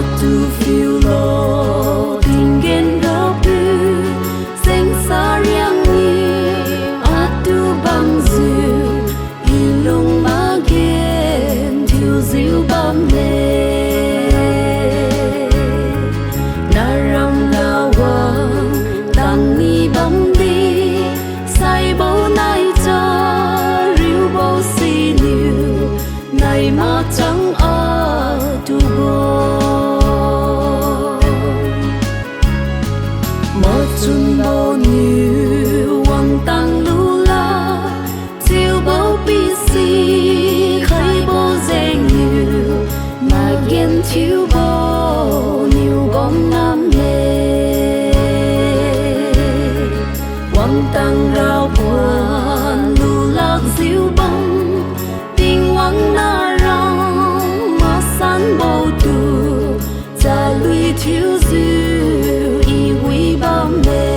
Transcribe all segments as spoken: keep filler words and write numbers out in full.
Atu phiulo, tinggen Rapiu, sengsa riang-e, atu bangjiu, i lung magen thiujiu bamme. Naram ga wang tangni bamdi, saibo nai chariubo siniu, nai machang atubo. Machunbo niu wangtang lulak, chiubo pisi khaibo jengniu, magen thiubo niu bam ngamme. Wangtang raokhon lulakjiu bam, Tingwang naram masanbo tu, chalui thiujiu i wi bamme.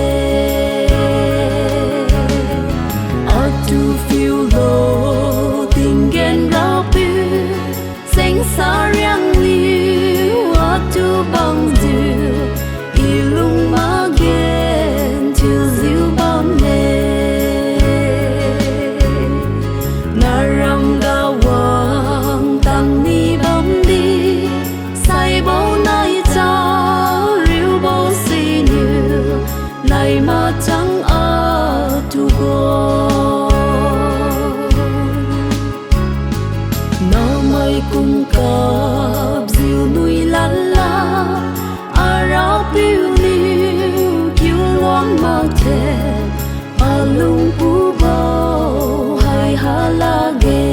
Atu phiulo, tinggen Rapiu, sengsa riang-e, atu bangjiu, i lung magen thiujiu bamme. Naram ga wangtang ni bamdi, saibo nai chariubo siniu, nai machang atubo. Namai kum kapjiu nui lanla, Arapiu niu kiu luang makge, alung pubo hai halakge.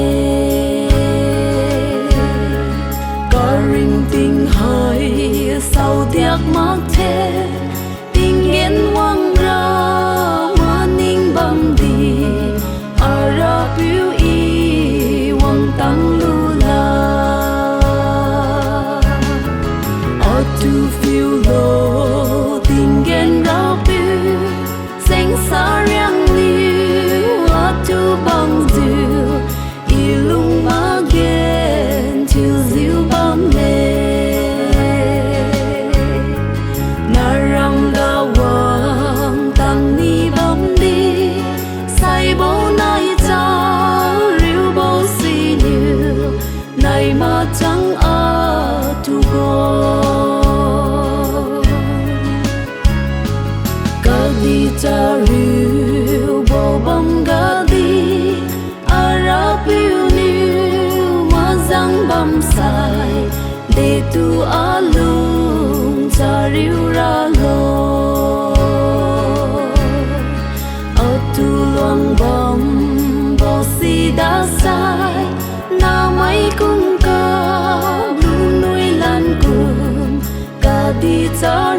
Karingting hai saodiak makge, tinggen wangra maning bamdi, Arapiu i wangtang lula. Atu phiulo, tinggen Rapiu, sengsa riang-e, atu bangjiu, i lung magen thiujiu bamme. Naram ga wangtang ni bamdi, saibo nai chariubo siniu, nai machang atubo. Kadi chariubo bam gadi, Arapiu niu majang bamsai, detu alung chariu ralo. Atu luang bambo sidasai, namai kum kalunui lan kum, kadi cha